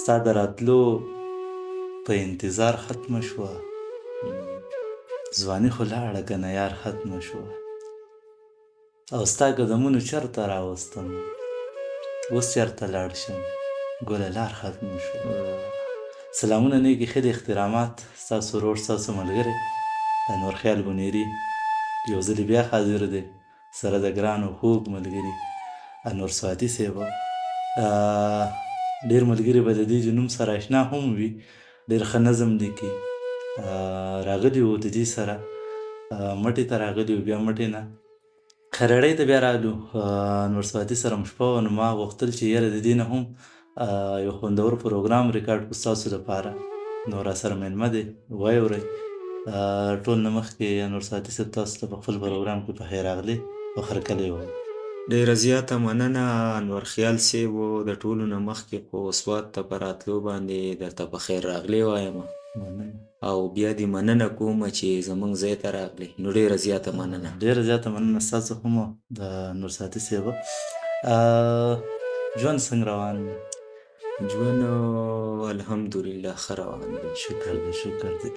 ستا د راتلو په انتظار ختمه شوه، ځواني خو لاړه کنه یار ختمه شوه، او ستا قدمونو چرته راوستم، اوس چرته لاړ شم، ګله لار ختمه شوه. سلامونه، نیکې ښې احترامات، ستاسو ورور، ستاسو ملګری انور خیال بونیری یو ځل بیا حاضر دی سره د ګران او خوږ ملګري انور سواتي صاحب. ډېر ملګري به د دې نوم سره اشنا هم وي، ډېر ښه نظم لیکي. راغلي وو د دې سره مټې ته راغلي وو، بیا مټې نه خرړۍ ته بیا راغلو. انور سواتي سره مو شپه وه، نو ما غوښتل چې یاره د دې نه هم یو خوندور پروګرام ریکارډ کړو ستاسو لپاره. نو راسره مېلمه دی، وایورئ. ټول نه مخکې انور سواتي صاحب تاسو ته په خپل پروګرام کې په خیر راغلې او هرکلی وایي. ډېره زیاته مننه انور خیال صاحب. د ټولو نه مخکې خو سوات ته په راتلو باندې درته په خیر راغلې وایم، او بیا دې مننه کوم چې زمونږ ځای ته راغلې، نو ډېره زیاته مننه. ډېره زیاته مننه ستاسو هم د انور ساتي صاحب. ژوند څنګه روان دی؟ ژوند الحمدلله ښه روان دی. شکر دی، شکر دی.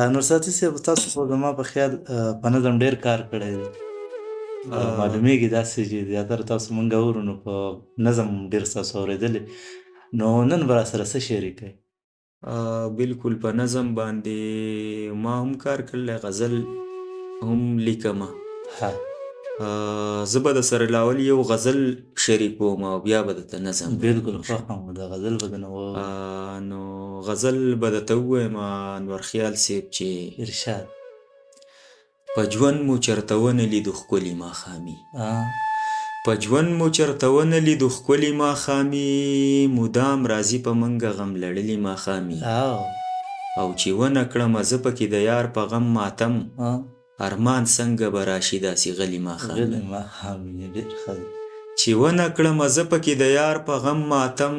انور ساتي صاحب، تاسو خو زما په خیال په نظم ډېر کار کړی دی، معلومیږي داسې چې زیاتره تاسو مونږ اورو نو په نظم ډېر ستاسو اورېدلی، نو نن به راسره څه شریکوئ؟ بالکل، په نظم باندې ما هم کار کړی، غزل هم لیکم. زه به د سره لاول یو غزل شریکوم او بیا به درته نظم. بالکل، خوښه مو د غزل به درنه واورو. نو غزل به درته ووایم انور خیال صاحب چې ارشاد. په ژوند مو چرته ونه لیدو ښکلي ماښامي، په ژوند مو چرته ونه لیدو ښکلي ماښامي، مدام راځي په منګه غم لړلي ماښامي، او چې ونه کړمه زه پکې د یار په غم ماتم، ارمان څنګه به راشي داسې غلي ماښامي. چې ونه کړمه زه پکې د یار په غم ماتم،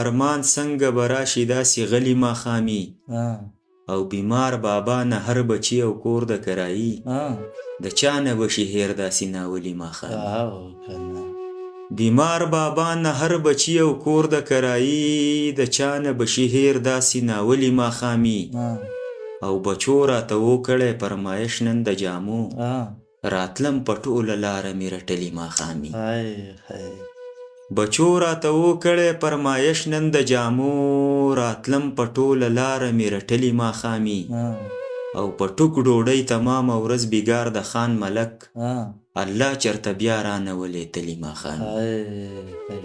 ارمان څنګه به راشي داسې غلي ماښامي، او بیمار بابا نه هر بچي او کور د کرایي، د چا نه به شي هېر داسې ناولي ماښامي. بیمار بابا نه هر بچي او کور د کرایي، د چا نه به شي هېر داسې ناولي ماښامي، او بچو راته وکړی فرمایش نن د جامو، راتلم په ټوله لاره مې رټلي ماښامي. بچو راته وکړی فرمایش نن د جامو، راتلم په ټوله لاره مې رټلي ماښامي، او په ټوک ډوډۍ تمامه ورځ بیګار د خان ملک، الله چرته بیا رانه ولې تلي ماښامي.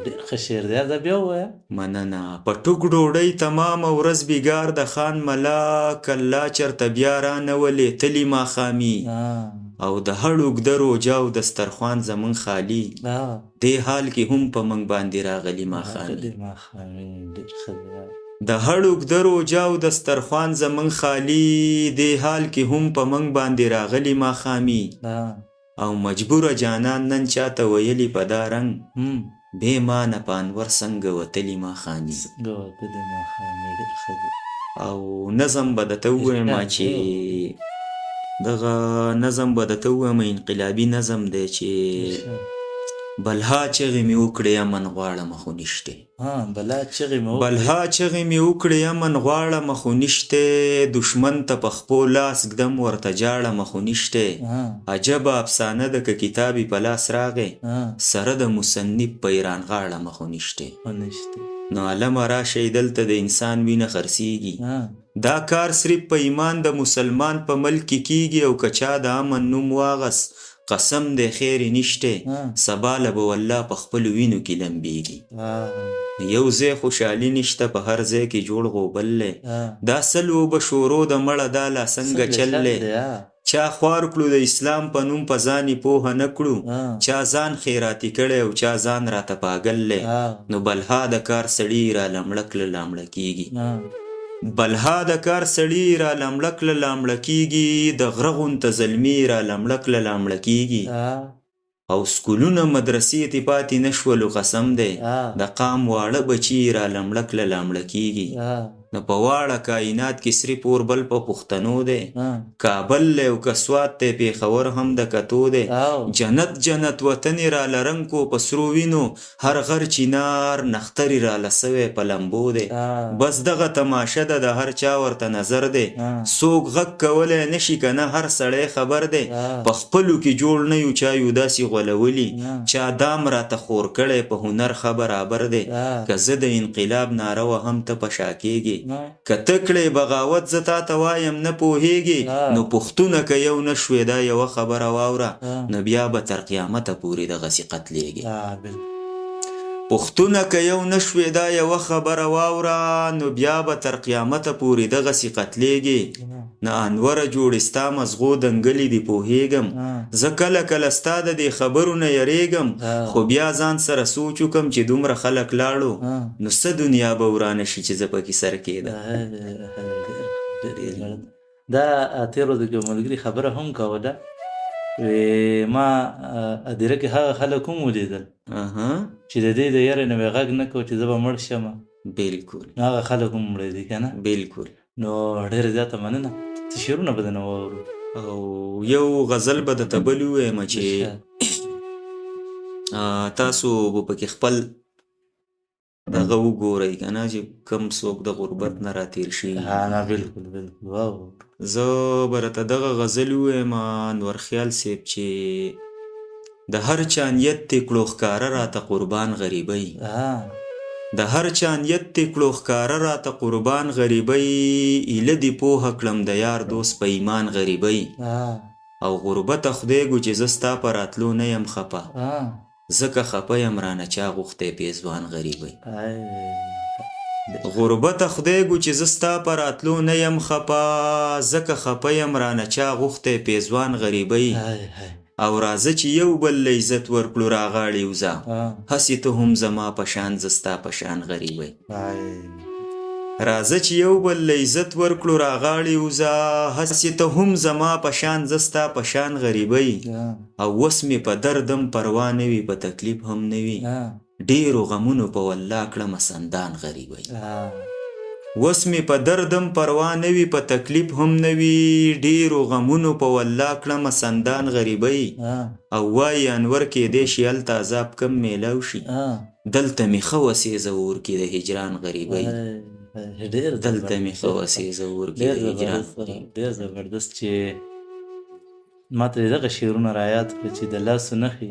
ډېر ښه شعر دی، دا بیا ووایه. مننه. په ټوک ډوډۍ تمامه ورځ بیګار د خان ملک، الله چرته بیا رانه ولې تلي ماښامي، او د هر اوږده روژه او دسترخوان زمونږ خالي، دې حال کې هم په موږ باندې راغلي ماښامي. د هر اوږده روژه او دسترخوان زمونږ خالي، دې حال کې هم په موږ باندې راغلي ماښامي، او مجبوره جانان نن چاته ویلي په دا رنګ، بې مانه په انور څنګه وتلي ماښامي. او نظم به درته ووایم چې دغه نظم به درته ووایم، انقلابي نظم دی چې بلها چغې مې وکړې امن غواړم خو نشته. بلها چغې مې وکړې امن غواړم خو نشته، دښمن ته په خپو لاس ږدم ورته جاړم خو نشته، عجبه افسانه ده که کتاب یې په لاس راغی، سره د مصنف په ایران غاړم خو نشته. نو علمه راشئ دلته د انسان وینه خرڅېږي، دا کار صرف په ایمان د مسلمان په ملک کې کیږي، او که چا د امن نوم واغست قسم دی خیر یې نشته، سبا له به والله په خپلو وینو کې لمبېږي. یو ځای خوشحالي نشته په هر ځای کې جوړ غوبل دی، دا سل اوبه شورو د مړه دا لا څنګه چل دی، چا خوار کړو د اسلام په نوم په ځان یې پوهه نه کړو، چا ځان خیراتي کړی او چا ځان راته پاګل دی، نو بلها د کار سړي راله مړه کړه لا مړه کېږي. بلها د کار سړي راله مړه کړه لا مړه کېږي، د غره غونته زلمي راله مړه کړه لا مړه کېږي، او سکولونه مدرسې تې پاتې نه شولو قسم دی، د قام واړه بچي راله مړه کړه لا مړه کېږي. نو په واړه کائنات کې صرف اور بل په پښتنو دی، کابل دی او که سوات دی، پېښور هم د کتو دی. جنت جنت وطن یې راله رنګ کو په سرو وینو، هر غر چینار نختر یې راله سوی په لمبو دی. بس دغه تماشه ده د هر چا ورته نظر دی، څوک غږ کولی نه شي که نه هر سړی خبر دی. په خپلو کې جوړ نه یو چا یو داسې غولولي، چا دام راته خور کړی په هنر ښه برابر دی. که زه د انقلاب ناره وهم ته په شا کېږې، که ته کړې بغاوت زه تا ته وایم نه پوهېږې. نو پښتونه که یو نه شوې دا یوه خبره واوره، نو بیا به تر قیامته پورې دغسې قتلېږې. پښتونه که یو نه شوې دا یوه خبره واوره، نو بیا به تر قیامته پورې دغسې قتلېږې. نه انوره جوړې ستا مزغو دنګلې دي پوهېږم، زه کله کله ستا د دې خبرو نه یریږم، خو بیا ځان سره سوچ وکم چې دومره خلک لاړو نو څه دنیا به ورانه شي چې زه پکې سر کېدم. دا تېر ورځو کې ملګري خبره هم کوله، ما ادیره کې هغه خلک هم ولیدل چې د دې د یارې نه مې غږ نه کو چې زه به مړ شم. بالکل، هغه خلک هم مړه دي که نه؟ بالکل. نو ډېره زیاته مننه. څه شعرونه به درنه واورو؟ او یو غزل به درته بل ووایم چې تاسو به پکې خپل دغه وګورئ که نه، چې کوم څوک د غربت نه راتېر شوي. نه بالکل بالکل، واو. زه به درته دغه غزل ووایم انور خیال صاحب چې د هر چا نیت دې کړو ښکاره راته قربان غریبۍ، د هر چا نیت دې کړو ښکاره راته قربان غریبۍ، ایله دې پوهه کړم د یار دوست په ایمان غریبۍ. او غربته خدای ګو چې زه ستا په راتلو نه یم خپه، ځکه خپه یم رانه چا غوښتی پېزوان غریبۍ. غربته خدای ګو چې زه ستا په راتلو نه یم خپه، ځکه خپه یم رانه چا غوښتی پېزوان غریبۍ. او راځه چې یو بل له عزت ورکړو راغاړې وځه، هسې ته هم زما په شان زه ستا په شان غریبۍ. راځه چې یو بل له عزت ورکړو راغاړې وځه، هسې ته هم زما په شان زه ستا په شان غریبۍ. او اوس مې په درد هم پروا نه وي په تکلیف هم نه وي، ډېرو غمونو په والله کړمه سندان غریبۍ. اوس مې په درد هم پروا نه وي په تکلیف هم نه وي، ډېرو غمونو په والله کړمه سندان غریبۍ. او وایي انور کېدای شي هلته عذاب کم میلاو شي، دلته مې ښه وسېځه اور کې د هجران غریبۍ. دلته مې ښه وسېځه اور کې د هجران. ډېر زبردست چې ما ته دغه شعرونه رایاد کړه چې د لاسو نښې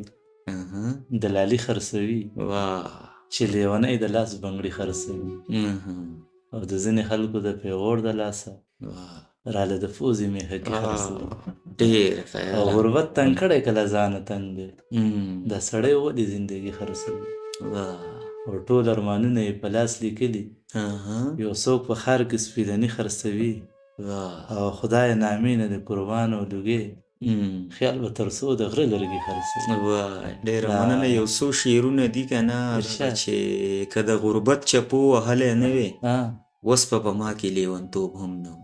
دلالي خرڅوي، چې لیونی د لاس بنګړي خرڅوي، او د ځینې خلکو د پیغور د لاسه راله د پوزې مې هکې خرڅوي. ډېر او غربت تنګ کړی که له ځانه تنګ دی، دا سړی ولې زندګي خرڅوي. او ټول ارمانونه یې په لاس لیکلي، یو څوک په ښار کې سپیدني خرڅوي، او خدای نامې نه د قربان او لوګې خیال به تر څو د غره لرګي خرڅوي. وای ډېره مننه. یو څو شعرونه دي که نه چې که د غربت چپو وهلی نه وې اوس به په ما کې لیونتوب هم نه و.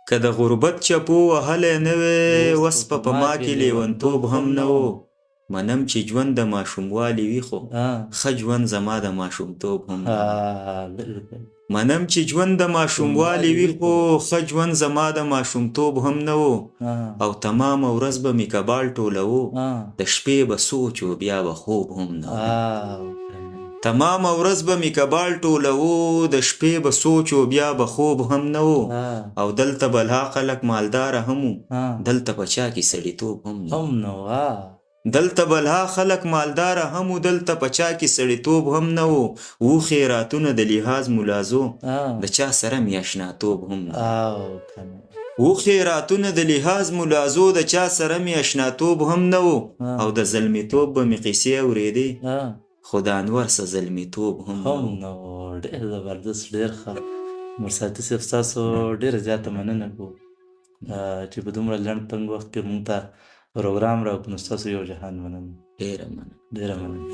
که د غربت چپو وهلی نه وې اوس به په ما کې لیونتوب هم نه و. منم چې ژوند د ماشوموالي وي خو ښه ژوند زما د ماشومتوب هم نه و. منم چې ژوند د ماشوموالي وي خو ښه ژوند زما د ماشومتوب هم نه و. او تمامه ورځ به مې کباړ ټولوو، د شپې به سوچ و بیا به خوب هم نه و. تمامه ورځ به مې کباړ ټولوو، د شپې به سوچ و بیا به خوب هم نه و. او دلته بلها خلک مالداره هم وو، دلته په چا کې سړیتوب هم نه و. دلته بلها خلک مالداره هم وو، دلته په چا کې سړیتوب هم نه وو. وو خیراتونه د لحاظ ملازو، د چا سره مې اشناتوب هم نه وو. وو خیراتونه د لحاظ ملازو، د چا سره مې اشناتوب هم نه وو. او د زلمیتوب به مې قیصې اورېدې، خو د انور څه زلمیتوب هم نه وو. ډېر زبردست، ډېر ښه. مرساتي صاحب ستاسو ډېره زیاته مننه کوو چې په دومره لنډ تنګ وخت کې موږ ته پروګرام راکړو، نو ستاسو یو جهان مننه. ډېره مننه، ډېره مننه.